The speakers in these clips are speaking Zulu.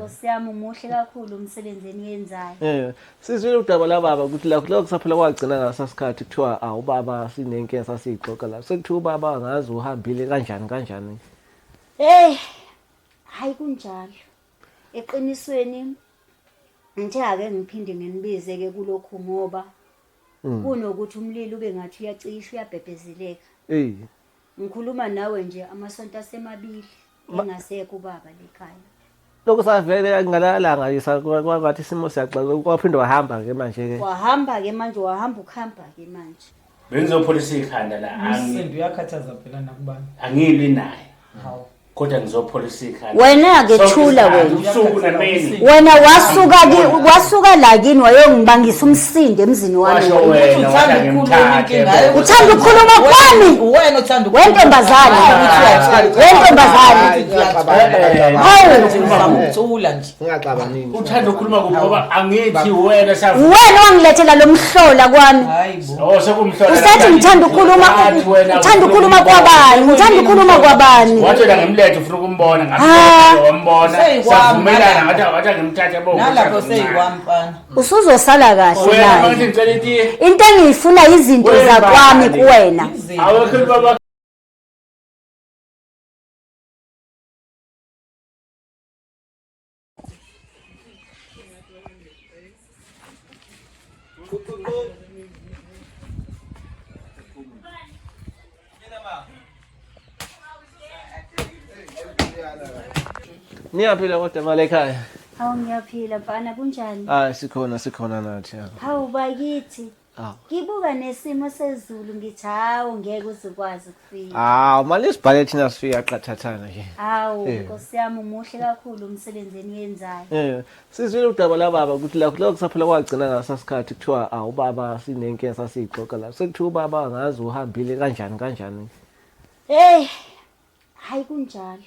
Nkosi yami umuhle kakhulu umsebenzi eniyenzayo. Sizwile udaba lababa ukuthi la lokho saphela kwagcina ngasa sikhathi kuthiwa awubaba sinenkinga sasiyixoxa la. Sekuthiwa ubaba ngazi uhambile kanjani kanjani. Hey, hayi kunjalo. Eqinisweni ngithe ake ngiphinde nginibize ke kulokhu ngoba kunokuthi umlilo ube ngathi uyacisha uyabhebhezeleka. Ey. Ngikhuluma nawe nje amasonto asemabili engasekho ubaba lekhaya. Lokho savele ngalalanga nje kwathi isimo siyaxaka kwaphinde wahamba ke manje ke. Wahamba ke manje wahamba ukuhamba ke manje. Bengizopholisa ikhanda la Umsindo uyakhathaza phela nakubani. Angilwi naye. Hawu. Kodwa ngizopholisa ikhanda. Wena-ke Sonke thula isikhathi, wena. Ubusuku nemini. Wena wasuka ki wasuka la kini wayongibangisa umsindo emzini wami. Washo wena. wena Uthanda wathi ukukhuluma angimthathe. inkinga, hayi ukuthi- Uthanda ukukhuluma kwami? Wena uthanda ukukhuluma. Wentombazane. Wentombazane. Hawu. Uzama ukuthula nje. Singaxabanini. Uthanda ukukhuluma kuphi ngoba angithi wena savu. Wena wangilethela lo mhlola kwami. Hayi bo. Oh sekumhlola. Usathi ngithanda ukukhuluma Wathi wena uthanda ukukhuluma kwabani? Uthanda ukukhuluma kwabani? Wathi wena ngimlethe ufuna ukumbona Ha. ngamletha wambona. Seyikwami, Savumelana nalapho. ngathi wathi angimthathe bo. Nalapho seyikwami mfana. Usuzosala kahle Wena naye. manje ngicela itiye. Into engiyifuna izinto Wena zakwami bani? kuwena. Izinto. Awekho baba Niyaphila kodwa mali ekhaya. Hawu ngiyaphila mfana kunjani? Ah sikhona sikhona nathi. ya. Hawu bakithi. Hawu. Ngibuka nesimo sezulu ngithi hawu ngeke uzukwazi ukufika. Hawu mali sibhale thina sifika qathathana nje. Hawu Nkosi yami umuhle kakhulu umsebenzi eniyenzayo. Sizwile udaba lababa ukuthi la lokho saphela kwagcina ngasa sikhathi kuthiwa awubaba sinenkinga sasiyixoxa la. Sekuthiwa ubaba ngazi uhambile kanjani kanjani. Hey, hayi kunjalo.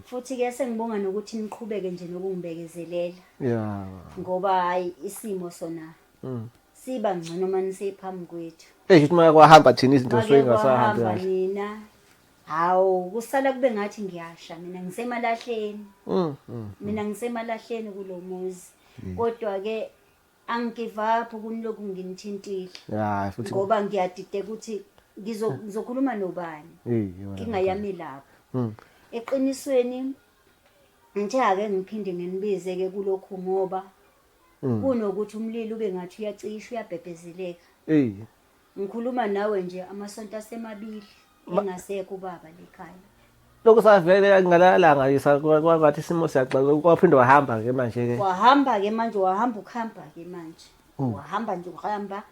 Futhi ke sengibonga nokuthi niqhubeke nje nokungibekezelela. Yeah. Ngoba hayi isimo sona. Siba ngcono uma nisephambi kwethu. Eh ukuthi maka kwahamba thina izinto Make suke ngasahambi kwahamba kahle. nina. Hawu kusala kube ngathi ngiyasha mina ngisemalahleni. Mina ngisemalahleni kulomuzi. Kodwa ke angigive up kunilokhu nginithintile. Yeah, futhi Ngoba ngiyadideka ukuthi ngizokhuluma nobani. Eh, yona. Ngingayami lapho. Eqinisweni ngithe ake ngiphinde nginibize ke kulokhu ngoba kunokuthi umlilo ube ngathi uyacisha uyabhebhezeleka. Eh. Ngikhuluma nawe nje amasonto asemabili engasekho ubaba lekhaya. Lokho savele ngalalanga nje kwathi isimo siyaxaka kwaphinde wahamba ke manje ke. Wahamba ke manje wahamba ukuhamba ke manje. Wahamba nje uhamba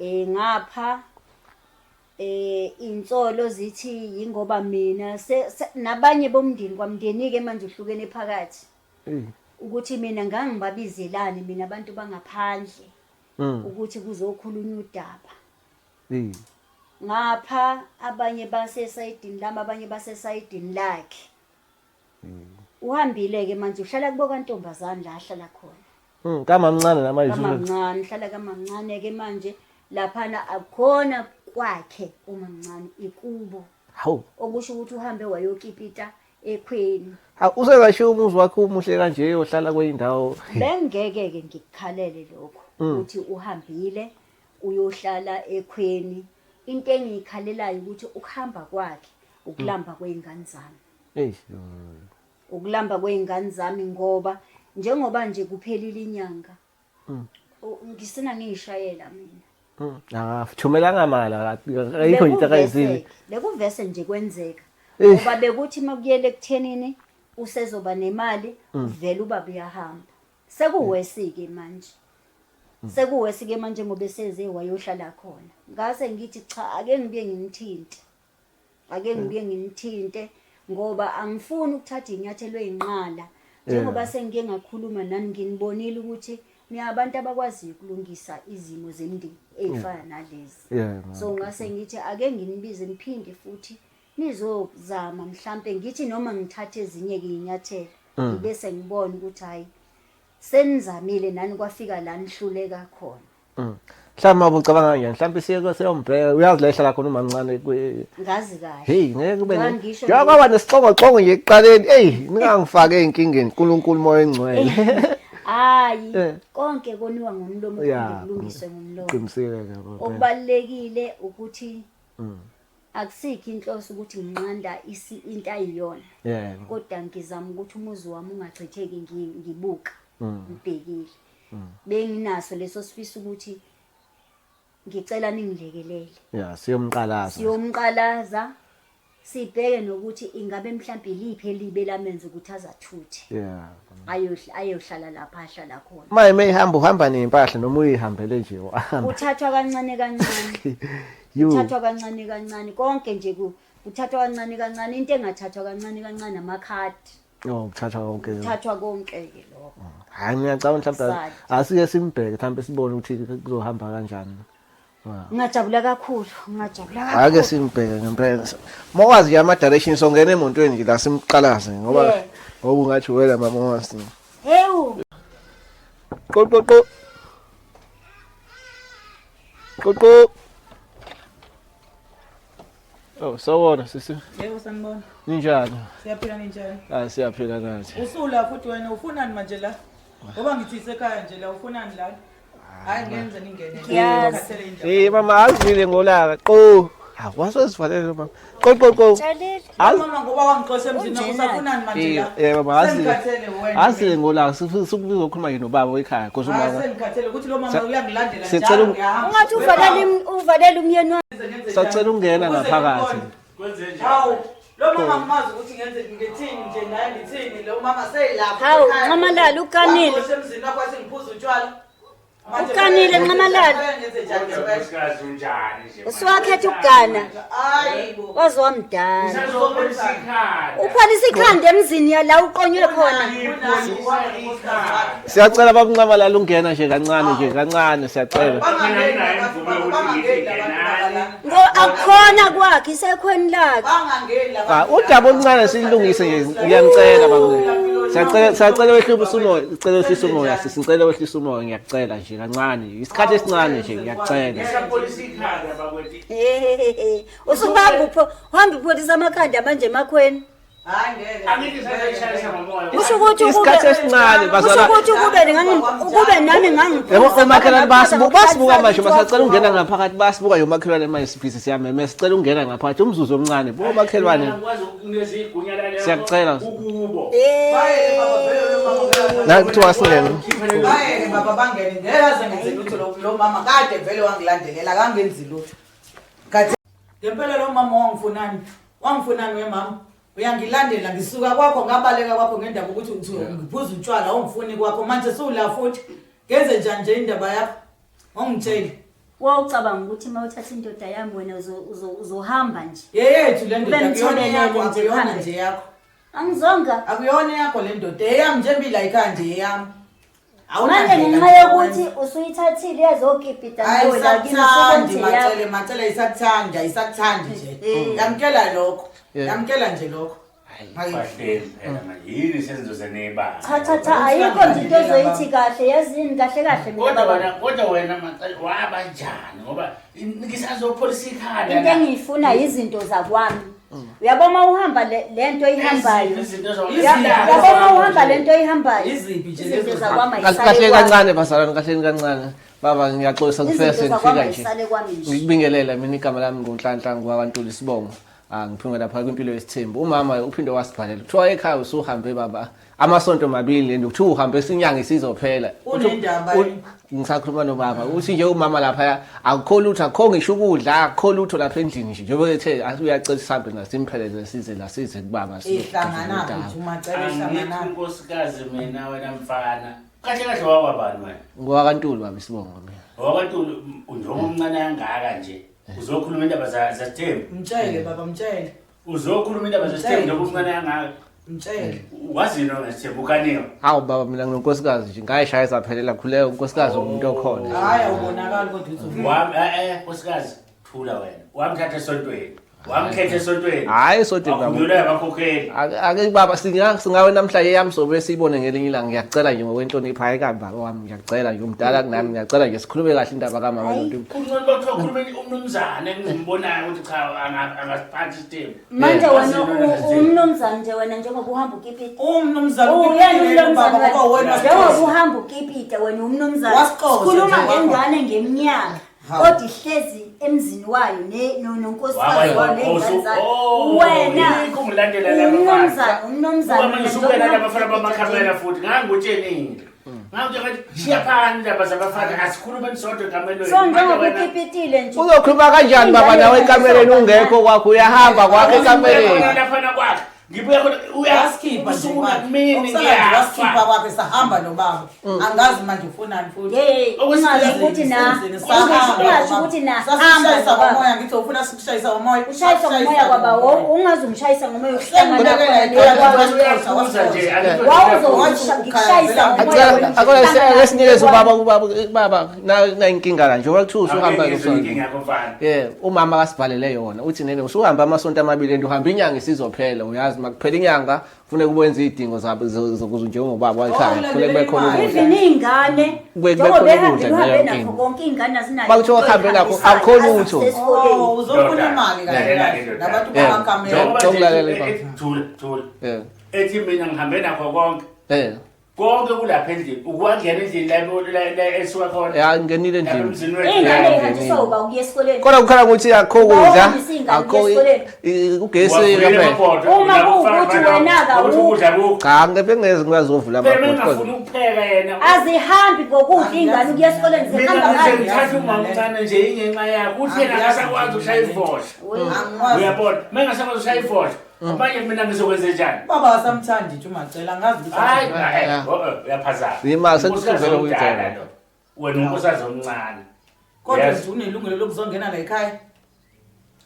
ngapha insolo zithi yingoba mina nabanye bomndeni kwamndeni ke manje uhlukene phakathi. Ukuthi mina ngangibabizelani mina abantu bangaphandle ukuthi kuzokhulunywa udaba. Ngapha abanye basesayidini lami abanye basesayidini lakhe. Uhambile ke manje uhlala kubo kantombazane la ahlala khona. Kamamncane namanje. Kamamncane uhlala kamamncane ke manje laphana akukhona kwakhe umamncane ikubo. Hawu. Okusho ukuthi uhambe wayokipita ekhweni. Ha usezashiya umuzi wakho umuhle kanje ohlala kwenye indawo. Bengeke ke ngikukhalele lokho ukuthi uhambile uyohlala ekhweni. Into engiyikhalelayo ukuthi ukuhamba kwakhe ukulamba kwezingane zami. Hey. Ukulamba kwezingane zami ngoba njengoba nje kuphelile inyanga. Ngisina ngiyishayela mina. Ah, thumelanga mali ayikho into akayizile. Bekuvese nje kwenzeka. Ngoba bekuthi makuyele ekuthenini usezoba nemali uvela ubaba uyahamba. Sekuwesi ke manje. Sekuwesi ke manje ngoba eseze wayohlala khona. Ngase ngithi cha ake ngibuye ngimthinte. Ake ngibuye ngimthinte ngoba angifuni ukuthatha inyathelo ezinqala. Njengoba sengike ngakhuluma nani nginibonile ukuthi niyabantu abakwaziyo ukulungisa izimo zemndeni ezifana nalezi. So ngase ngithi ake nginibize niphinde futhi nizozama mhlambe ngithi noma ngithathe ezinye ke inyathelo ngibese ngibona ukuthi hayi senizamile nani kwafika la nihluleka khona. Mhlawumbe uma ucabanga kanjani, mhlawumbe siye siyombheka. Uyazi la ehlala khona umamncane Ngazi kahle. Hey, ngeke kube ne. Ngisho Njengoba kwaba nesixongoxongo nje ekuqaleni, eyi, ningangifake ey'nkingeni, uNkulunkulu moya engcwele. Hayi, Eh. konke koniwa ngomlomo Ya, kuphinde kulungiswe ngomlomo. Qinisile ke baba. Okubalulekile ukuthi akusikho inhloso ukuthi nginqanda into ayiyona. Yebo. Kodwa ngizama ukuthi umuzi wami ungachitheki ngibuka, ngibhekile. Benginaso leso sifiso ukuthi ngicela ningilekelele. Ya, siyomqalaza. Siyomqalaza sibheke nokuthi ingabe mhlawumbe iliphi elibe lamenza ukuthi azathuthe. Yeah. Ayohlala lapha ahlala khona. Maye meyihamba uhamba nempahla noma uyihambele nje wahamba. Uthathwa kancane kancane. Uthathwa kancane kancane konke nje kuthathwa kancane kancane into engathathwa kancane kancane amakhadi. Oh, kuthathwa konke. Kuthathwa konke ke lokho. Hayi ngiyacabanga mhlawumbe asike simbheke mhlawumbe sibone ukuthi kuzohamba kanjani. Ngingajabula kakhulu, ngingajabula kakhulu. Ake simbheke ngempela. Mokwazi nje ama directions songena emontweni nje la simqalaze ngoba ngoba ungathi wena mama wasi. Hewu. Qo qo qo. Qo qo. Oh, sawubona sisi. Yebo sanibona. Ninjani? Siyaphila ninjani? Ah, siyaphila nathi. Usula futhi wena ufunani manje la? Ngoba ngithi isekhaya nje la ufunani la? Hayi ngenze ningene. Ngiyazi. Eh mama azile ngolaka. Qo. Awasosivalele mama. Qo qo qo. Tshalile. Mama ngoba wangixosha emzini wakho usafunani manje la? Eh mama azile. Sengikhathele wena. Azile ngolaka sikuzokhuluma nje nobaba ekhaya because Hayi umama. sengikhathele ukuthi lo mama uyangilandela Sicela njalo u- ngiyahamba. Ungathi uvalele umyeni wakho. Sacela ukungena ngaphakathi. Kwenze njani? Hawu, lo mama ngimazi ukuthi ngenze ngithini nje naye ngithini lo mama seyilapha. Hawu, Nxamalala, ukanile. Wangixosha emzini wakho wathi ngiphuza utshwala. Manje Ukanile, Nxamalala. Ngenze njani Kodwa ngempela? nkosikazi unjani nje? Usuwakhetha ukugana. Hayi bo. Waze wamdala. Usazopholisa ikhanda. Upholisa ikhanda emzini la uqonywe khona. Kunani ubona unkosikazi wakhe. Siyacela baba Nxamalala ungena nje kancane nje kancane siyacela. Bangangeni Mina abantu, imvume yokuthi bangangeni ngithi abantu ngenani. la. Ngo akukhona kwakhe isekhweni lakhe. Bangangeni la Ah, udaba oluncane silungise nje ngiyamcela baba. Siyacela siyacela wehlisa umoya, sicela wehlisa umoya, sisi ngicela wehlisa umoya ngiyakucela nje kancane. Isikhathi esincane nje ngiyakucela. Ngisapholisa ikhanda bakwethu. Hehehe. Usubamba upho uhamba upholisa amakhanda manje emakhweni. Hayi ngeke. Angithi saseshayisa ngomoya. Kusho ukuthi ukube Isikhathi esincane kusho bazala. ukuthi ukube ukube nami ngangiphuza. Yabo omakhelwane basibuka basibuka manje basacela ukungena ngaphakathi basibuka yomakhelwane manje sibhizi siyameme sicela ukungena ngaphakathi umzuzu omncane bo omakhelwane Ngikwazi ukunikeza igunya lalelo. Siyacela. Ukubo. Bayeke baba vele lo mama uyakwazi. Na kuthiwa singene. Bayeke baba bangene ngeke aze ngenze lutho lo mama kade vele wangilandelela akangenzi lutho. Kade ngempela lo mama wangifunani? Wangifunani we mama? Uyangilandela ngisuka kwakho ngabaleka kwakho ngendaba ukuthi uthi ngiphuza utshwala ongifuni kwakho manje sewula futhi. Ngenze njani nje indaba yakho? Ongitsheli. Wawucabanga ukuthi uma uthatha indoda yami wena uzohamba nje. Yeyethu le ndoda Ube akuyona mthelelele yakho nje akuyona kuhambe. nje yakho. Angizonga. Akuyona yakho le ndoda eyami nje impilo ayikhaya nje eyami. Manje ngenxa yokuthi usuyithathile yazokipita nawe la kimi Ayisakuthandi sokonje yakho. Macele, Macele ayisakuthandi, ayisakuthandi nje. Yamkela lokho. Yamkela nje lokho. Hayi. Bahlezi phela manje. Yini senzo zenebanga? Cha cha cha ayikho nje into ozoyithi kahle yazini kahle kahle mina Kodwa baba. wena kodwa wena Macele waba njani ngoba ngisazopholisa ikhanda. Into engiyifuna izinto zakwami. Uyabona uma uhamba lento oyihambayo. Izinto Uyabona uma uhamba lento oyihambayo. Iziphi nje Izinto lezo zakwami Kahle ayisale kahle kwami. kancane bazalwane kahle kancane. Baba ngiyaxolisa ngifese Izinto ngifika zakwami nje. ayisale kwami nje. Ngikubingelela mina igama lami nguNhlanhla ngwakwaNtuli isibongo. Ah ngiphume lapha kwimpilo yesithembu. Umama uphinde wasibhalela. Kuthiwa ekhaya usuhambe baba amasonto mabili and kuthiwa uhambe sinyanga isizophela. Unendaba yini? Ngisakhuluma nobaba. Uthi nje umama lapha akukho lutho akukho ngisho ukudla akukho lutho lapha endlini nje. Njengoba ethe uyacela sihambe nasimphelele size la size kubaba. Ihlangana kuphi uMacele Angithi ihlangana? unkosikazi mina wena mfana. Kahle kahle wakwabani wena? NgowakaNtuli baba isibongo mina. WakwaNtuli njengoba umncane kangaka nje uzokhuluma indaba zasithembu. Mtshele baba mtshele. Uzokhuluma indaba zasithembu njengoba umncane kangaka. Mtshele. Wazini ngesithembu ukaniwe. Hawu baba mina nginonkosikazi nje ngayishaya saphelela khuleka unkosikazi umuntu okhona. Hayi awubonakali kodwa uthi Wami nkosikazi thula wena. Wamthatha esontweni. Wamkhetha esontweni. Hhayi esontweni baba. Wakhulula abakhokheli. Ake baba singawe namhlanje yami sobe siyibone ngelinye ilanga ngiyakucela nje ngokwenhlonipho hayi kabi baba wami ngiyakucela nje umdala kunami ngiyakucela nje sikhulume kahle indaba kamama lonto. Kungcono bakuthiwa khulume umnumzane engimbonayo ukuthi cha angasiphathi isithembu. Manje wena Wazi- umnumzane nje wena njengoba uhamba ukipita. Umnumzane Uyena ukipitile umnumzane ubaba ngoba wena. wena Njengoba wasixosha. uhamba ukipita wena umnumzane. Wasixosha Sikhuluma nje wakho. ngengane ngeminyaka. Hawu. Kodwa ihlezi emzini wayo nonkosikazi wayo ney'ngane zayo. Wena yikho ngilandela laba umnumzane umnumzane Uma manje usubuyela laba bafana bamakhamera futhi ngangikutshenile. Ngangikutshela ngathi shiya phana indaba zabafana asikhulume sodwa ekamelweni. So njengoba Manje wena- ukipitile nje. Uzokhuluma kanjani baba nawe ekamereni ungekho kwakho uyahamba kwakho ekamereni. Ngibuya khona laphana kwakhe. Ngibuya khona Wasikhipha nje usuku kwakhe. kumini Okusala nje ngiyafa. wasikhipha kwakhe sahamba nobaba. Angazi manje ufunani futhi. Hey, ungasho ukuthi na ungasho ukuthi na hamba Sasishayisa nobaba. ngomoya ngithi ufuna sikushayisa ngomoya. Ushayisa ngomoya kwaba ungaze umshayisa ngomoya uhlangana Sengibekela khona ikhaya nekwami. Uyakuza nje, Wawuzongishayisa ngomoya wena. Akona ake sinikeze ubaba ubaba baba na inkinga la njengoba kuthiwa usuhamba Angeke ngizwe inkinga kusona. yakho mfana. Yeah, umama kasibhalele yona uthi nene usuhamba amasonto amabili and uhamba inyanga isizophela uyazi makuphela inyanga kufuneka ukwenza izidingo zabo zokuze njengobaba wakhaya Oh, kufuneka kube khona ulandele ukudla. Even iy'ngane Kube- kube njengoba khona behambile ukudla uhambe leyo nakho nkinga. konke iy'ngane azinayo Bakuthiwa kuhambe nakho, akukho lutho. Oh, uzofuna Ndoda, imali kahle lalela kahle. ke ndoda. Nabantu Yeah. bakakamela. Njengoba nje Ngicela ukulalela ethi thula thula. Yeah. Ethi mina ngihambe nakho konke. Eh. Konke kulapha endlini. Ukwangena endlini la la esuka khona. Ya ngenile Lapha endlini. emzini wethu. Iy'ngane Yeah, ey'hanjiswa uba ukuya esikoleni. Kodwa kukhala ukuthi akukho kudla, Wawuhambisa iy'ngane akukho ukuya esikoleni. ugesi Wavulile kuphela. amabhodwe, Uma lapho kuwukuthi ufaka wena-ke ukuthi ukudla kukho. Cha, ngeke ngeze ngazovula Phela amabhodwe. bengafuni ukupheka yena. Azihambi ngokudla iy'ngane ukuya esikoleni Mina zihamba ngize ngani? ngithathe umamncane nje ingenxa yakhe. Uthi yena akasakwazi ukushaya ivosha. Angikwazi. Uyabona? Uma engasakwazi ukushaya ivosha, manje mina ngizokwenze njani? Ubaba asamthandi nje umacela angazi ukuthi Hayi, Yeah. hayi, oh, oh, uyaphazama. Yima, Unkosikazi sekuvele omdala uyithenge. lo. Wena unkosikazi omncane. kodwa Yes. nje unelungelo lokuzongena la ekhaya.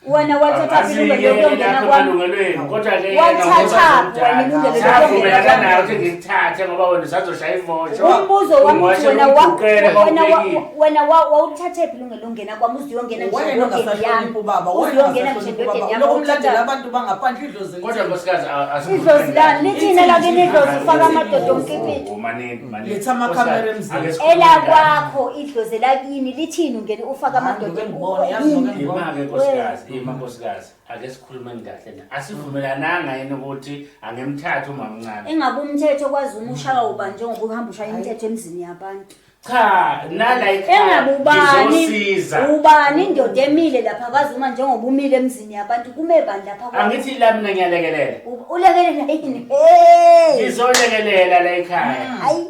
Wena wathatha ilungelo Angazike lokuyongena lapho kwami. emalungelweni, kodwa ke yena Wathatha unkosikazi wena omdala. ilungelo Savumelana lokuyongena nawe kwami. ukuthi ngikuthathe ngoba wena usazoshaya ivosho. Umbuzo wami uthi Ungwashe wena umguqele wena mawubhekile. wena wawuthathephi ilungelo lokungena kwami uze uyongena ngisho Wena endodeni yami. ongasahloniphi ubaba, Uze wena uyongena ngisho ongasahloniphi endodeni ubaba. yami. Ulokhu umlandela wawuthatha- abantu bangaphandle idlozi Kodwa lithini? nkosikazi Idlozi lani lithini elakini idlozi ufaka amadoda omkipito. Manini, manini. Letha amakhamera Nkosikazi, emzini. ake sikhulume Elakwakho idlozi lakini lithini ungene ufaka amadoda Hayi, ngike ngibone, yazi ngike yini? ngibone. Ima-ke nkosikazi, ima nkosikazi, ake sikhulumeni kahle na. Asivumelananga yini ukuthi angimthathe umamncane. Engabe umthetho kwaZuma ushaya ubani njengoba uhamba ushaya imithetho emzini yabantu. Cha, nala ekhaya Engabe ubani ngizosiza. ubani indoda emile lapha kwaZuma njengoba umile emzini yabantu kume bani lapha kwaZuma? Angithi la mina ngiyalekelela. Ulekelela yini? Hey! Ngizolekelela la ekhaya. Hayi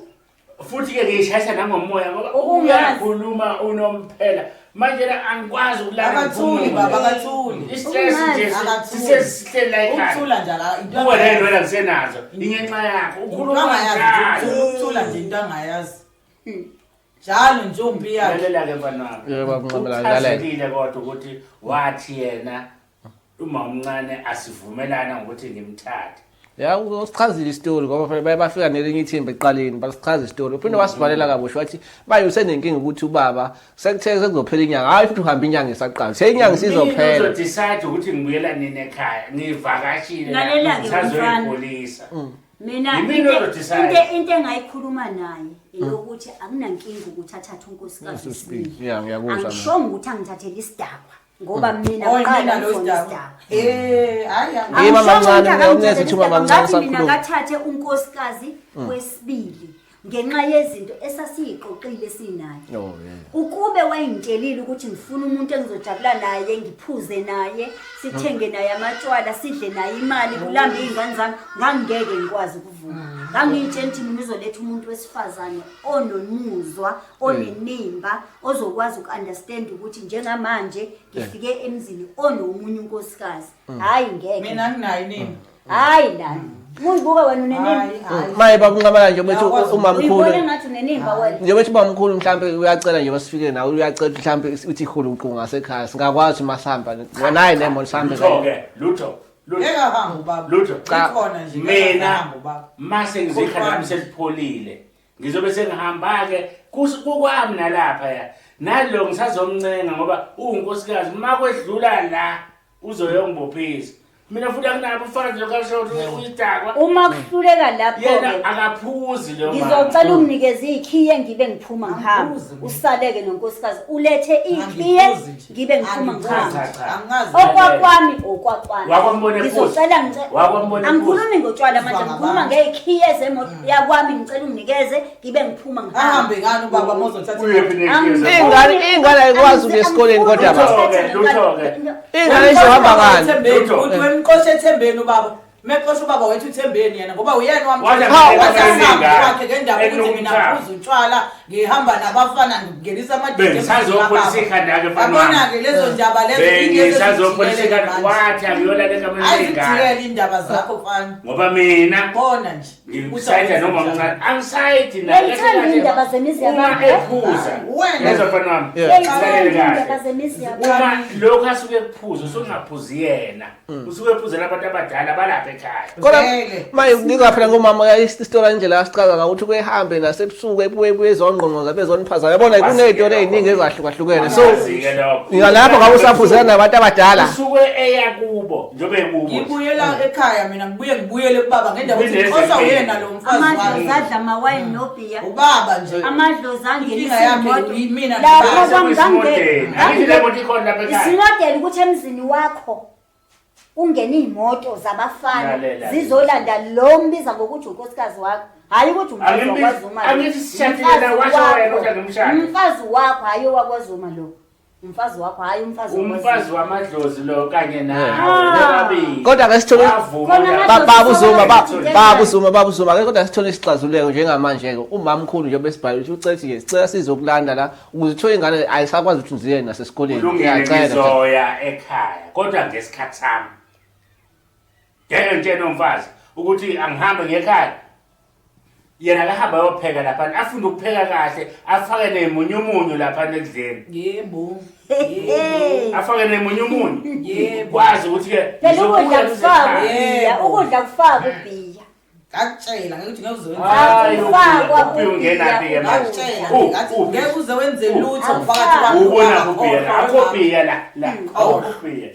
Futhi ke ngishayisa nangomoya ngoba Ukungazi. uyakhuluma unomphela. Manje la angikwazi ukulala Akathuli ngiphumule. baba, akathuli. I-stress nje Akathuli. sisesihleli la ekhaya. Ukuthula nje ala into Kuwe angayazi. ney'nwele ngisenazo. Ingenxa yakho. Into Ukhuluma angayazi njalo. nje, ukuthula nje into angayazi. Njalo nje umpi yakhe. Lalela-ke mfana wami. Yebo, baba Nxumalo, lalela. Uchazekile kodwa ukuthi wathi yena uma umncane asivumelana ngokuthi ngimthathe. Ya usichazile isitori ngoba phela baye bafika nelinye ithimba ekuqaleni basichaza isitori. Uphinde wasibhalela kabusha wathi baye usenenkinga ukuthi ubaba sekuthe sekuzophela inyanga. Hayi futhi uhamba inyanga isaqala. Se inyanga isizophela. Uzodecide ukuthi ngibuyela nini ekhaya. Ngivakashile la, Lalela-ke mfana. ngisazoyipholisa. Mina Yimina into ozo-decide. into engayikhuluma naye eyokuthi akunankinga ukuthi athathe unkosikazi wesibili. Yeah, ngiyakuzwa mina. Angishongo ukuthi angithathele isidakwa ngoba mina Oh, kuqala yimina lo ngifuna sidaba. isidakwa. Eh, hayi angazi. Yima Angishongo mamncane, ukuthi mina akangithathele uneze ithuba isidakwa, mamncane ngathi mina usakhuluma. akathathe unkosikazi wesibili ngenxa yezinto esasiyixoxile sinaye. Oh yeah. Ukube wayengitshelile ukuthi ngifuna umuntu engizojabula naye ngiphuze naye sithenge naye amatshwala sidle naye imali kulambe iy'ngane zami ngangingeke ngikwazi ukuvuma. Ngangiyitshela ukuthi mina uzoletha umuntu wesifazane onomuzwa onenimba ozokwazi uku-understand ukuthi njengamanje ngifike emzini onomunye unkosikazi. Hhayi ngeke. Mina nginayo inini. Hhayi lana. Uma uyibuka wena unenimba. Hayi, hayi. Maye baba Nxumalo nje bethi Uyakwazi umamkhulu Uyibona engathi unenimba wena. nje bethi ubamkhulu mhlambe uyacela nje basifike nawe uyacela mhlambe uthi ihulu uqunga ngasekhaya singakwazi masihamba naye nemoto sihambe Lutho ke, lutho. Lutho. Ngeke ahambe ubaba. Lutho. Cha. Ikhona nje. ngeke Mina ahambe ubaba. mase ngizikhanda lami selipholile. Ngizobe sengihamba ke kukwami nalapha ya. Nalo ngisazomncenga ngoba uwunkosikazi makwedlula la. Uzoyongibophisa. Mina futhi anginabo ubufakazi lokho asho ukuthi uyidakwa. Uma kuhluleka lapho Yena akaphuzi lo mama. ngizocela unginikeze ikhiye ngibe ngiphuma ngihamba. Angiphuzi mina. Usaleke nonkosikazi ulethe ikhiye Angiphuzi nje. ngibe ngiphuma Angiphuzi ngihamba. Cha, cha. Angazi. Okwakwami okwakwami. Wakwambona ephuza. Ngizocela ngicela Wakwambona ephuza. Angikhulumi ngotshwala manje Uzwa ngikhuluma ngabantu. ngeyikhiye zemoto yakwami ngicela unginikeze ngibe ngiphuma ngihamba. Ahambe ngani ubaba mozothatha Uyephi Angifuni- nenhliziyo? Ingane ayikwazi ukuya esikoleni kodwa ba. Lutho-ke, lutho-ke. Ingane izohamba ngani? Ethembeni, Lutho. uthi wemxosha ethembeni ubaba mexosha ubaba wethu uthembeni yena ngoba uyena Wathi wamwathi angeke kwakhe ngendaba ukuthi mina Enomthamo. ngiphuza utshwala ngihamba nabafana ngingenisa amadidi Bengisazopholisa ikhanda-ke mfana wami. yabona-ke lezo ndaba lezo Bengisazopholisa ikhanda wathi akuyolala ekamereni lengane. ayizijikele indaba zakho mfana Ngoba mina bona nje ngisayida noma mncane angisayidi Uyayithanda indaba zemizi uma yabantu. ephuza Wena. yezwa mfana wami Yeah. ngilalele Uyayithanda kahle indaba zemizi yabantu. uma lokhu asuke ekuphuza usungaphuzi yena usuke ephuzela abantu abadala balapha ekhaya Kodwa Vele. maye kunika phela ngomama isitori indlela asichaza ngakuthi kuyehambe nasebusuku ebuye ebuye ezongqongqoza bezoniphaza. Yabona kuney'tori ey'ningi ezahlukahlukene. So Wazi-ke lokho. ngalapho ngabe usaphuzela nabantu abadala. usuke eya kubo njengoba ekubo ngibuyela ekhaya mina ngibuye ngibuyele kubaba ngendaba ukuthi Kunezempilo. ngixoshwa uyena lo mfazi Amadlozi wami adla amawayini nobhiya. ubaba nje Amadlozi angenisa Inkinga yakhe imoto. yimina Lapho nobaba. kwami Sekuyisimodeni. Angithi le moto ikhona lapha ekhaya. Isimodeli ukuthi emzini wakho kungene iy'moto zabafana Lalela. zizolanda lo mbiza ngokuthi unkosikazi wakho hhayi ukuthi umfazi Angimbizi- wakwaZuma lo. angithi sishadile Umfazi na, washo wena wakho. ukuthi angimshade. Umfazi wakho hhayi owakwaZuma lo umfazi wakho hhayi umfazi umfazi wamadlozi lo kanye nawe Ah. bobabili Kodwa ke sithole Bavuma Khona ukuthi- Baba uZuma Ba- baba uZuma baba uZuma ke kodwa sithole isixazululeko njengamanje ke umamkhulu njengoba esibhale ukuthi ucela nje sicela sizokulanda la ukuze uthole ingane ayisakwazi ukuthi uziye nasesikoleni. Kulungile Ngiyacela nje. ngizoya ekhaya kodwa ngesikhathi sami ngeke ngitshene umfazi ukuthi angihambe ngekhaya yena akahamba ayopheka laphana afunde ukupheka kahle afake nemunyumunyu laphana ekudleni yebo afake nemunyumunyu Yebo. kwazi ukuthi-ke Phela ngizobuya ukudla kufaka ngize ekhaya. ubhiya Yebo. ukudla kufaka ubhiya ngakutshela ngikuthi ngeke uze wenze Hayi, Akufakwa uphi ungenaphi-ke manje ngakutshela U- ngathi uphi? ngeke uze wenze lutho Akufakwa. phakathi kwami ubona nobaba. kubhiya la Khohlwa akho bhiya la la Oh. akho bhiya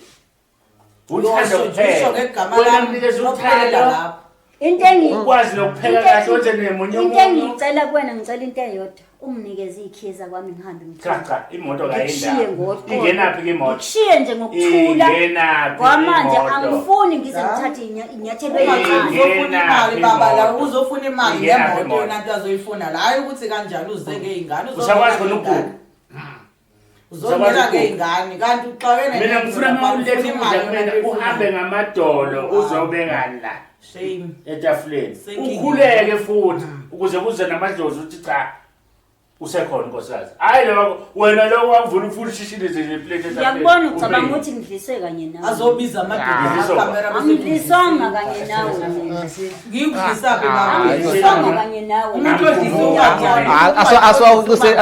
uthanda Uyosho nje, usho ukupheka ngegama wena lami mnikeza uphelela uthando lapho into engi ukwazi nokupheka kahle wenze nemunyumunyu into engiyicela kuwena ngicela into eyodwa unginikeze iy'khiye zakwami ngihambe cha cha imoto ngikushiye kayindawo ngoqondo ingenaphi ke imoto ngikushiye nje ngokuthula Ingenaphi kwamanje imoto? angifuni ngize ngithathe inyathelo eyincane uzofuna imali baba la uzofuna imali Ingenaphi ngemoto imoto? yona nto azoyifuna la hayi ukuthi kanjani uze ngey'ngane Usakwazi khona ukuguga? uzongena ngey'ngane kanti uxakene mina nento ngifuna lapha, uma uletha ufuna ukudla imali kumina yona nto uhambe oyifunayo. ngamadolo uzobeka la shame etafuleni Senkinga. ukhuleke futhi ukuze kuze namadlozi ukuthi cha usekhona nkosikazi hhayi lokho wena lokho wakuvula ufuna ushishilize nje iplate etafuleni ngiyakubona ucabanga Ubeke. ukuthi ngidliswe kanye nawe azobiza amadoda Ah. amakamera angidliswanga kanye nawe mina ngikudlisaphi baba angidliswanga kanye nawe umuntu odlisa ungakona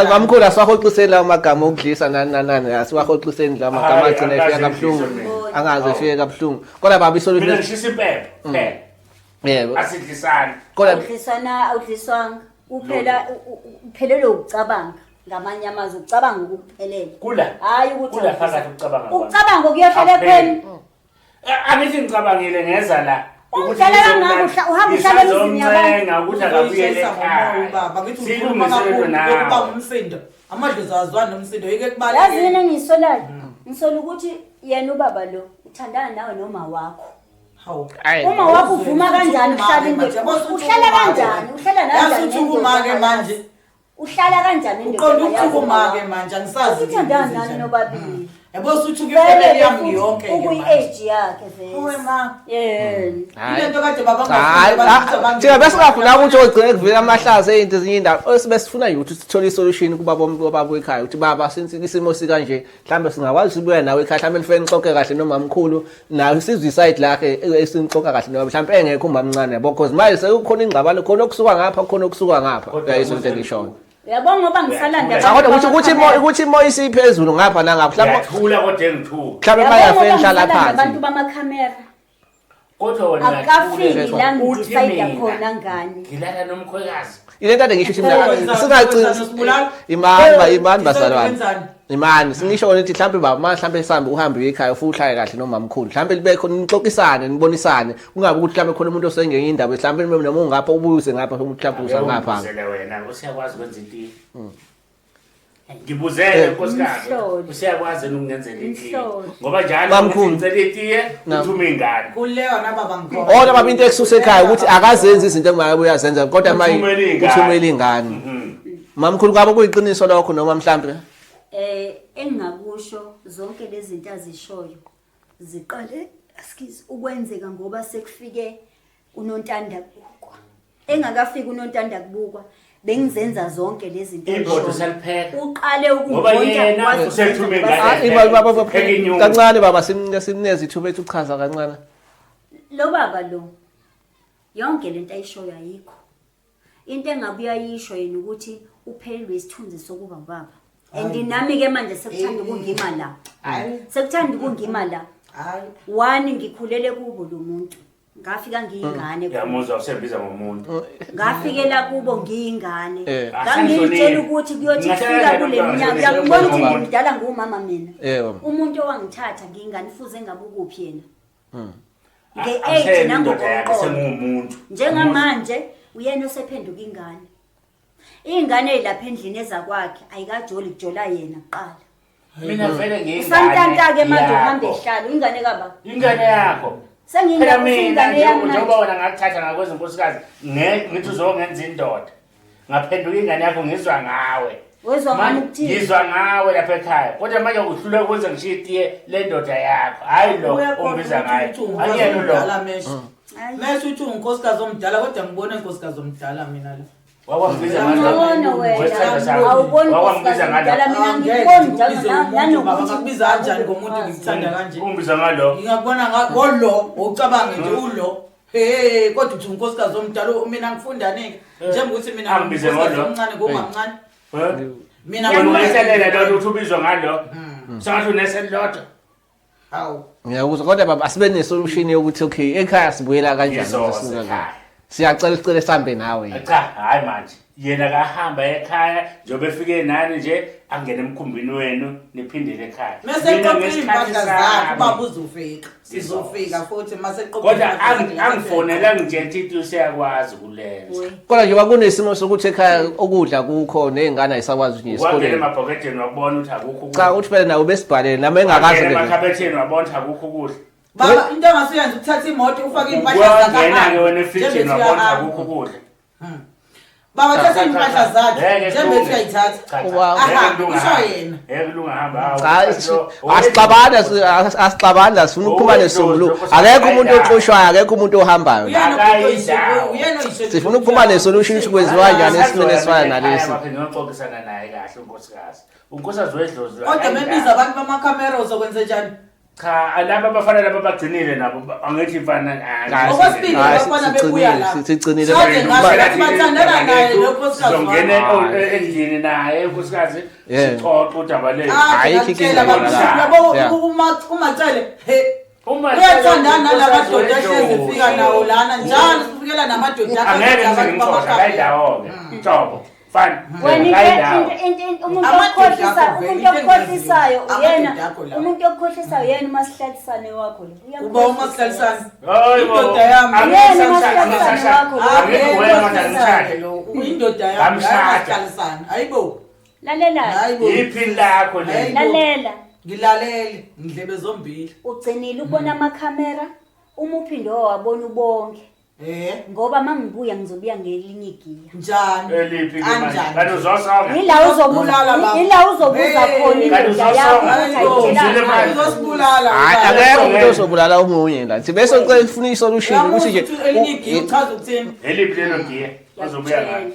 Mamkhulu asiwahoxiseni lawo magama okudlisa nani nani nani asiwahoxiseni lawo magama Hhayi, agcina efika akaze kabuhlungu ngidliswe mina. angaze efike kabuhlungu kodwa baba mina isolution ngishisa impepho phela yebo asidlisani kodwa awudliswana awudliswanga uphela uphelelwe ukucabanga ngamanye amazwi ucabanga ukuphelela kula hhayi ukuthi kula phakathi ukucabanga kwami. ukucabanga kuyohlala Akupheli. ekhweni Angithi ngicabangile ngeza la ukuthi Umdala kangaka uhamba uhlala emizini yabantu. ngisazomncenga ukuthi akabuyele Uzoyishayisa ubaba ekhaya ngithi ukhuluma silungise lento kakhulu lokuba nawe umsindo amadlozi awazwani nomsindo yike yazi yini kubaleke engiyisolayo ngisola ukuthi yena ubaba lo uthandana nawe noma wakho hawu Ayi. uma wakho uvuma kanjani uhlala indoda uhlala kanjani uhlala kanjani Yasuthukumake manje uhlala kanjani indoda uqonda ukuthukumake manje angisazi uthandana nani nobabili yabo suthuka ifamily yami yonke ke manje ukuyi-age yakhe vele Uwe ma yena ile nto kade baba Hayi, thina besingafuna ukuthi ogcine kuvela amahlazo ey'nto ezinye iy'ndaba besifuna nje ukuthi sithole isolution kubaba obaba ekhaya ukuthi baba since isimo sikanje mhlawumbe singakwazi ukubuya nawe ekhaya mhlawumbe nifike nixoxe kahle nomamkhulu nawe sizwe isayidi lakhe esinixoxa kahle noma mhlawumbe engekho umamncane yabo cause manje sekukhona ingxabano khona okusuka ngapha khona okusuka ngapha Kodwa yayiso into engishoyo uyabona ngoba ngisalanda cha kodwa ukuthi ukuthi imo ukuthi imo isiphezulu ngapha nangapha mhlawumbe ngiyathula kodwa engithuka mhlawumbe Uyabona ngoba bayafike nihlala ngisalanda abantu phansi bamakhamera Kodwa wena Akafiki la uthi ngidecide mina, khona ngani. Ngilala nomkhwekazi. Ile nto ade ngisho ukuthi mina Wenzani? singagcini Wenzani? Usibulala? imani ba imani Wenzani? bazalwane. Wenzani? Imani singisho kona ukuthi mhlawumbe baba ma mhlawumbe sihambe uhambe uye ekhaya ufike uhlale kahle nomamkhulu. Mhlawumbe libe khona nixoxisane nibonisane kungabi ukuthi mhlawumbe khona umuntu osengenye indaba mhlawumbe noma ungapha ubuze ngapha umuntu mhlawumbe uza ngapha. Ngibuzele wena usiyakwazi ukwenza itiye. Ngibuzele nkosikazi. Umhloli. Usiyakwazi yini ukungenzela itiye. Umhloli. Ngoba njalo Mamkhulu. ngithi ngicela itiye Na. uthuma ingane. Kuleyo nababa ngikhona. Ona baba into ekususe ekhaya ukuthi akazenzi izinto engabe uyazenza kodwa maye Uthumela ingane. uthumela ingane. Mamkhulu kwabo kuyiqiniso lokho noma mhlambe Engingakusho zonke lezi zinto azishoyo ziqale excuse ukwenzeka ngoba sekufike unontanda kubukwa. Engakafiki unontanda kubukwa bengizenza zonke lezi zinto. Ibhodo azishoyo. usalipheka. Uqale Ngoba ukungonta yena wazi usethume ukuzenza ingane. ngoba Hayi baba baba Pheka inyuku. kancane baba simneze ithuba ethu uchaza kancane. Lo baba lo yonke lento ayishoyo ayikho. Into engabe uyayisho yena ukuthi uphelelwe isithunzi sokuba ubaba. And nami ke manje sekuthanda ukungima la. Hayi. Sekuthanda ukungima la. Hayi. One ngikhulele kubo lo muntu. Ngafika ngiyingane kubo. Uyamuzwa usembiza ngomuntu. Ngafikela kubo ngiyingane. Asangihloniphi. Ngangiyitshela ukuthi kuyothi Ngingahlala kufika kanjani kule umntwana minyaka. osembiza Uyakubona ukuthi ngomuntu? ngimdala ngumama mina. Yebo. Umuntu owangithatha ngiyingane fuze ngabe ukuphi yena. Nge-age Akuseyena indoda yakhe nangokomqondo. senguwumuntu. Njengamanje uyena osephenduka ingane. Ingane eyilapha endlini ezakwakhe ayikajoli kujola yena kuqala. Mina vele ngiyingane. Usantanta-ke manje uhamba yakho. ehlala ingane kaba. Ingane yakho. Phela Sengiyingane mina usingane yami njengoba manje. wena ngakuthatha ngakwenza unkosikazi ngithi uzongenza indoda. Ngaphenduka ingane yakho ngizwa ngawe. Wezwa ngami Manje, ukuthini? Ngizwa ngawe lapha ekhaya. Kodwa manje uhluleka ukwenza ngisho itiye le ndoda yakho. Hayi lo Uyakhona ombiza ukuthi ngaye. uthi unkosikazi Akuyena lo. omdala mesho. Hayi. Mesho uthi unkosikazi omdala kodwa ngibona unkosikazi omdala mina la. Wakwambiza ngalo. Ngcono wena. Wesithando sami. Awuboni Wakwambiza nkosikazi ngalo. omdala mina Angeke ngikuboni njalo ngikubize umuntu, baba, nanokuthi ngakubiza kanjani ngomuntu ngikuthanda kanje? Ungibiza ngalo. Ngingakubona ngolo ucabange nje ulo. Hey kodwa uthi unkosikazi omdala mina ngifunda nike njengokuthi mina Angibize nginkosikazi ngolo. omncane ngomamncane. Eh? Mina Wena ngifunda- ungayiselela lona ukuthi ubizwa ngalo. Sengathi uneselilodwa. Hawu. Ngiyakuzwa kodwa baba asibe ne-solution yokuthi okay ekhaya sibuyela kanjani Ngizoza sisuka ekhaya. la. Siyacela sicele sihambe nawe. Cha, hayi manje. Yena kahamba ekhaya njengoba efike nani nje angene emkhumbini wenu niphindele ekhaya. Mase Mina eqoqile ngesikhathi impahla zakhe sami. ubaba uzofika. Sizofika futhi mase eqoqile. Kodwa impahla zakhe, angifonela ngitshela ukuthi useyakwazi ukulenza. Kodwa njengoba kunesimo sokuthi ekhaya ukudla kukho ney'ngane ayisakwazi ukuthi nje Wangena esikoleni. emabhoketeni wakubona ukuthi akukho ukudla. Cha uthi phela nawe besibhalele nami engakaze Wangena ke. emakhabetheni wabona ukuthi akukho ukudla. Baba into ongasuyenza ukuthatha imoto ufake impahla zakhe. Wangena-ke wena efrijini njengoba wabona ukuthi uyahamba. akukho ukudla. Baba Cha, thatha cha, impahla cha. zakhe Ngeke njengoba kulunge. uyayithatha. Cha, cha. Uba- Ngeke Aha, kulunge usho hamba. yena. Ngeke kulunge hamba. Hawu, Cha lo- asixabani la sifuna ukuphuma nesombuluko. Akekho umuntu oxoshwayo, akekho umuntu ohambayo. Uyena Akayindawo. uyena oyisho. Sifuna ukuphuma ne-solution ukuthi kwenziwa kanjani esimeni esifana nalesi. Ekhaya ngiyoxoxisana naye kahle unkosikazi. Unkosikazi wedlozi. Kodwa akayindawo. mebiza abantu bamakhamera uzokwenza njani? Cha, laba abafana laba bagcinile nabo angithi mfana. Hayi, Okwesibili hayi, abafana bebuya la. sigcinile. Shade ngasho ngathi bathandana naye lo nkosikazi Sizongena wami. endlini naye unkosikazi Yeah. sixoxe udaba lethu. Ah, Ayikho ngiyakutshela inkinga baba, la. yabo Yeah. umacele he Uma uyathandana nalamadoda ahlezi efika nawo lana njalo sifikela namadoda Angeke ngize abantu ngimxoshe bamakhamera. akayindawo-ke. Nhlobo. Fine. Wena into Akayindawo. umuntu Amadoda okukhohlisa akho vele, umuntu into okukhohlisayo engiyaziyo. uyena Amadoda akho lawo. umuntu okukhohlisayo uyena uMasihlalisane wakho lo. Uba uMasihlalisane. Hayi bo. Indoda yami. Angeke Uyena ngisashade, uMasihlalisane wakho lo. Angeke wena manje angishade. Indoda yami Ngamshada. uMasihlalisane. Hayibo. Lalela. Hayibo. Yiphini lakho leli? Lalela. Ngilalele ngidlebe zombili. Ugcinile ukubona amakhamera uma uphinde wabona ubonke ngoba mangibuya ngizobuya ngelinye igiya. Njani? Eliphi ke manje? Kanjani? Kanti uzosonga. Yila Uzobulala baba. ila uzobuza khona Kanti indoda yakho uzosonga. ukuthi Hayibo. ayitshelanga. Uzwile manje? Uzosibulala. Hayi ubaba. akekho umuntu ozobulala omunye la. Sibe socela ifuna i-solution Uyamuzwa ukuthi nje ukuthi elinye igiya uchaza ukuthini? Eliphi lelo giya? Ozobuya ngalo.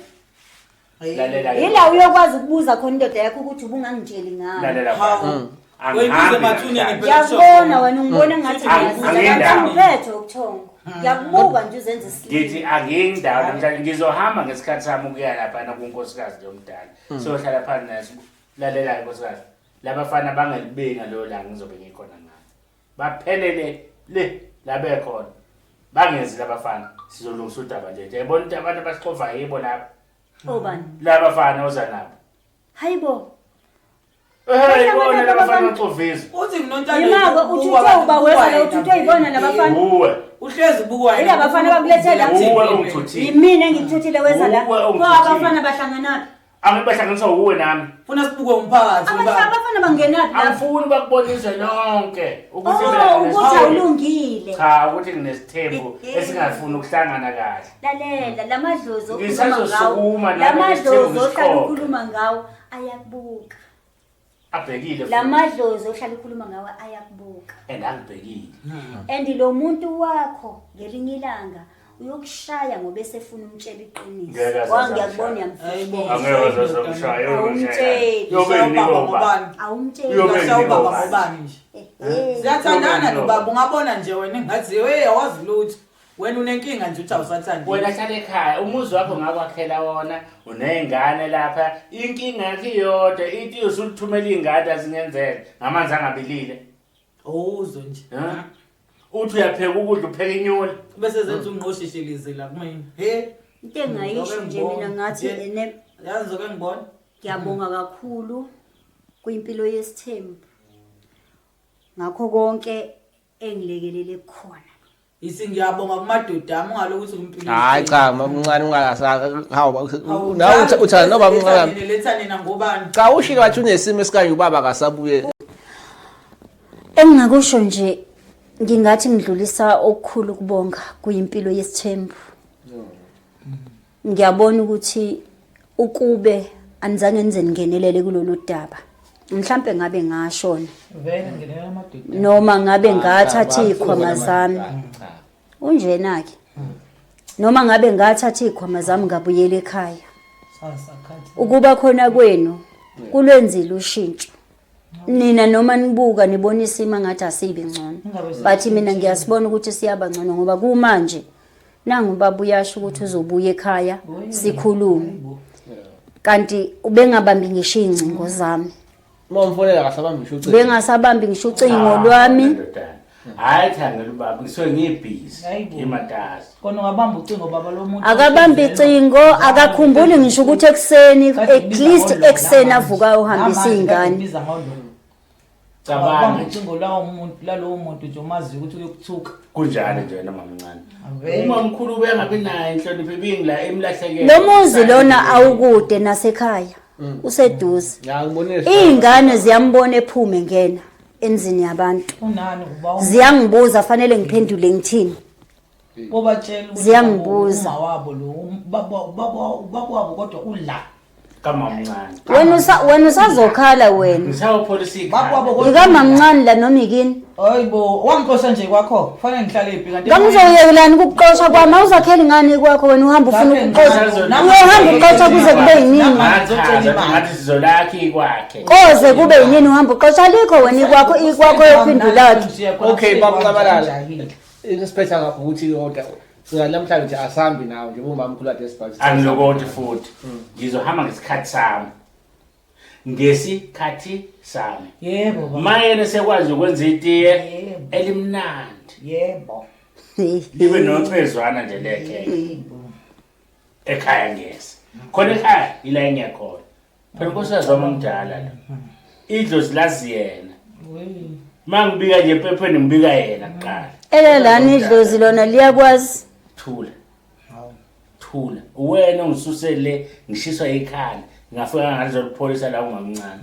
Lalela ke. Yila uyokwazi ukubuza khona indoda yakho ukuthi ubungangitsheli ngani. Lalela. Hawu. Angihambi Uyibuza emathuneni namhlanje. phela. Ngiyakubona wena ungibona ngathi ngiyaziza kanti Angiyindawo. angiphethe ubuthongo. Ngiyakubuka nje uzenza isilima. Ngithi angiyindawo namhlanje ngizohamba ngesikhathi sami ukuya laphana kunkosikazi lomdala. Sohlala phansi naye lalela nkosikazi. Labafana bangelibinga leyo langa ngizobe ngikhona ngalo. Baphelele le la bekhona. Bangezi labafana sizolungisa udaba nje. Yayibona ukuthi abantu abasixova yibo laba. Obani? Labafana oza nabo. Hayibo. Hey, bona labafana oxovisa. Uthi nginontando. Yimako uthi uthe uba weza la uthi uthe yibona labafana. Uwe. Uhlezi ubukwa yena. Yilaba bafana abakulethe la. Uwe ungithuthile. Yimina engikuthuthile weza la. Uwe Pho ungithuthile. abafana bahlanganaphi? Angibahlanganiswa uwe nami. Funa sibukwe umphakathi Abafana abafana bangenaphi lapho? Angifuni bakubonise lonke ukuthi mina Oh, ukuthi nginesithembu. awulungile. Cha, ukuthi nginesithembu Eh, eh. esingafuni ukuhlangana kahle. Lalela lamadlozi okhuluma ngawo. Ngisazosukuma nami Lamadlozi nesithembu ohlala ngisiqoqe. ukhuluma ngawo ayakubuka. Abhekile futhi. Lamadlozi ohlala ukhuluma ngawo ayakubuka. And angibhekile. And lo muntu wakho ngelinye ilanga uyokushaya ngoba esefuna umtshela Ngeke iqiniso. aze Wa ngiyakubona Hayibo. uyamfihlela. Angeke azomshaya Awumtsheli. Yobe Ubaba ubani. ngobani? Awumtsheli. Uyobe Uyashaya ubaba ngobani? ngobani nje? Eh, eh. Siyathandana nobaba ungabona nje wena engathi hey awazi lutho. Wena unenkinga nje uthi awusathandi. Wena hlala ekhaya, umuzi wakho ngakwakhela wona, uney'ngane lapha, inkinga yakho iyodwa, ithi usuthumela iy'ngane azingenzele, ngamanzi angabilile. Awuzwe nje. Ha? Uthi uyapheka ukudla upheka inyula. Bese zenza ungqoshishilize la kumina. He. Into engayisho nje mina ngathi ene Yazi zoke ngibona. ngiyabonga kakhulu kwimpilo yesithembu. Ngakho konke engilekelele khona. Isi ngiyabonga kumadoda ami ungalokuthi kumpilo. Hayi cha, mamncane ungasaka hawu nawe uthanda noba mncane. Letha nina ngobani? Cha ushilo wathi unesimo esikanje ubaba akasabuye. Engingakusho nje ngingathi ngidlulisa okukhulu ukubonga kuyimpilo yesithembu. Ngiyabona ukuthi ukube anizange nize ningenelele kulolu daba. Mhlambe ngabe ngashona Vele ngenela amadoda. noma ngabe ngathatha izikhwama zami. Unjena ke. Noma ngabe ngathatha izikhwama zami ngabuyela ekhaya. Sasa khathi. Ukuba khona kwenu kulwenzile ushintsho. Nina noma nibuka nibona isimo ngathi asibi ngcono. But mina ngiyasibona ukuthi siyaba ngcono ngoba kumanje nangu ubaba uyasho ukuthi uzobuya ekhaya sikhulume. Kanti ubengabambi ngisho ingcingo zami. Uma umfonela akasabambi ngisho ucingo. Bengasabambi ngisho ucingo lwami. Ndodana. Hhayi thangela ubaba, ngisuke ngibhizi, Hayibo. ngimatasa. Kona ungabamba ucingo baba lo muntu. Akabambi icingo, akakhumbuli ngisho ukuthi ekuseni Kade at ngibiza least ngololo ekuseni namanje. avuka uhambisa Namanje kade iy'ngane. ngibiza ngololo. Cabanga Abamba nje. ucingo lawo muntu lalowo muntu nje umaziyo ukuthi uyokuthuka. Kunjalo nje wena mamncane. Avele. Uma mkhulu ubengabi nayo inhlonipho ibingila imlahlekele. Lo muzi lona awukude nasekhaya. Useduze. Ya ngibonile. Iy'ngane ziyambona ephume ngena endlini yabantu. Unani uba Ziyangibuza fanele ngiphendule ngithini. bobatshela ukuthi Ziyangibuza. uma wabo lo ubaba ubaba ubaba wabo kodwa ula. Kamamncane. Wena usa wena usazokhala wena. Ngisawupholisa Baba wabo ikhanda. kodwa Ikamamncane la noma ikini. Hayibo, wangixosha nje kwakho. Kufanele ngihlale phi kanti? Ngangizoyekelani ukuxosha kwami awuzakheli ngani kwakho wena uhamba ufuna ukuxosha. Uyohamba uxosha kuze kube yinini. Ngachaza ngathi sizolakhi kwakhe. Koze kube yinini uhamba uxosha alikho wena ikwakho ikwakho yophindulakhe. Okay, baba Nxamalala. Isiphetha ngakho ukuthi kodwa sika namhlanje nje asambi nawe nje umama mkhulu kade esibhathi. Angilokothi futhi. Ngizohamba ngesikhathi sami. Ngesikhathi sami. Yebo baba. Mayena sekwazi ukwenza itiye Yebo. elimnandi. Yebo. Libe nochezwana nje lekhekhe. Ekhaya ngiyeza. Khona ekhaya ila engiyakhona. Phela unkosikazi wami omdala lo. Idlozi lazi yena. We. Mangibika nje ephepheni ngibika yena kuqala. Elelani idlozi lona liyakwazi. Thula. Hawu. Thula. Wena ungisuse le ngishiswa ikhanda. Ngafika ngalizolipholisa la ungamncane.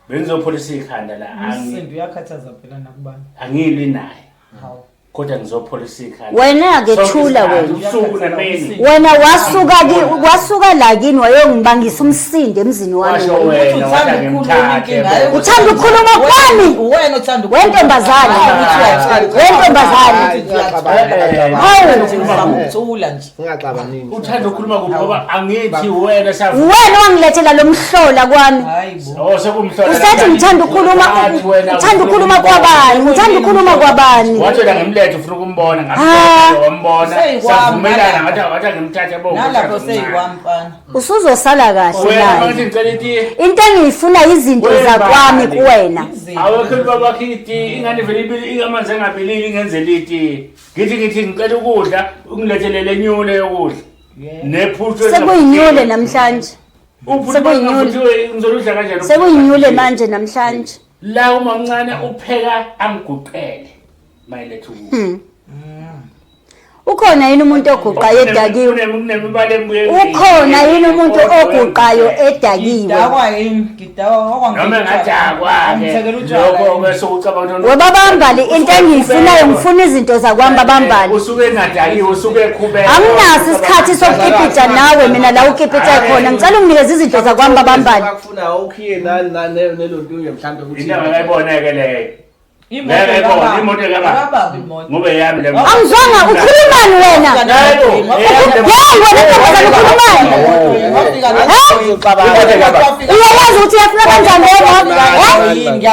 Bengizopholisa ikhanda la angi Umsindo uyakhathaza phela nakubani. angilwi naye. Hawu. Kodwa ngizopholisa ikhanda. Wena-ke Sonke thula isikhathi, wena. Usuku nemini. Wena wasuka ki wasuka la kini wayongibangisa umsindo emzini wami. Washo wena. wena Uthanda wathi ukukhuluma inkinga, angimthathe. hayi Uthanda ukukhuluma kwami? Wena uthanda ukukhuluma. Wentombazane. Wentombazane. Hawu. Uzama ukuthula nje. Singaxabanini. Uthanda ukukhuluma kuphi ngoba angithi wena savu. Wena wangilethela lo mhlola kwami. Hayibo. Oh sekumhlola. Usathi ngithanda ukukhuluma Wathi wena uthanda ukukhuluma kwabani? Uthanda ukukhuluma kwabani? Wathi wena ngimlethe Wamletha ufuna ukumbona, ngamletha wambona. Seyikwami Savumelana nalapho. ngathi wathi ngimthathe bo. Nalapho seyikwami mfana. Usuzosala kahle Wena naye. manje ngicela itiye. Into engiyifuna izinto Wena zakwami bani? kuwena. Awekho ubaba wakho itiye, ingane vele ibili amanzi engabilili ingenzela itiye. Ngithi ngicela ukudla, ungilethelele inyule yokudla. Nephuthu Sekuyinyule namhlanje. Uphuthu Sekuyinyule. ungavuthiwe, ngizoludla kanjani? Sekuyinyule manje namhlanje. La uma mncane upheka angiguqele. Mayiletha ukudla. Ukhona yini umuntu oguqayo edakiwe? Kunemibala embuye. Ukhona yini umuntu oguqayo edakiwe? Ngidakwa yini? Ngidakwa Noma engadakwa-ke Ngithekela utshwala lokho yini? bese ucabanga ukuthi- Webabambali into engiyifunayo ngifuna izinto zakwami babambali. Usuke engadakiwe, usuke ekhubeka. Anginaso isikhathi sokukipita nawe mina la ukipita khona. Ngicela unginikeze izinto zakwami babambali. Akufuna ukhiye nani nani nelontunye mhlambe ukuthi Into angakayibona-ke leyo. Imoto Ngeke ayibone, kababa. imoto kababa. Kababa imoto. Ngoba eyami le moto. Angizwanga ukhulumani wena? Yebo, eyami le moto. Yeyi wena ntombazane ukhulumani? Wafika la. Imoto kababa. Uyayazi ukuthi uyafika kanjani leyo moto? Eh?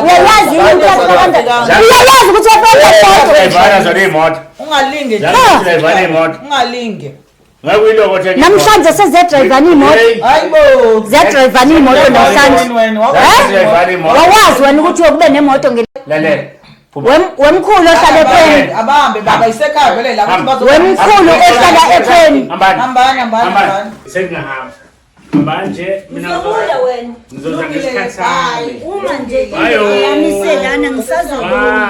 Uyayazi yini ukuthi uyafika kanjani? Uyayazi ukuthi uyafika kanjani leyo moto? Ziyayivana zona iy'moto. Ungalinge. Ziyayivana iy'moto. Ungalinge. Ngeke uyilokothe imoto. Namhlanje seziyadrayivana iy'moto. Hey, Hayibo. Ziyadrayivana iy'moto namhlanje. Wena Eh? Ziyayivana imoto. Wawazi wena ukuthi uyokube nemoto Lalela. Phuma. Wemkhulu ohlala ekhweni. Abahambe baba isekhaya vele la ukuthi bazo. Wemkhulu ohlala ekhweni. Hambani. Hambani hambani Hambani. hambani. Sengingahamba. Hambani nje mina wena. ngizoza ngesikhathi sami. Uma nje Hayo. yami iselana ngisazobuya.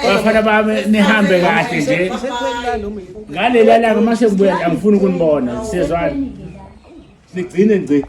Bye. Bafana bami nihambe kahle nje. Ngaleli langa mase ngibuya angifuni ukunibona. Siyezwana. Nigcine ngci.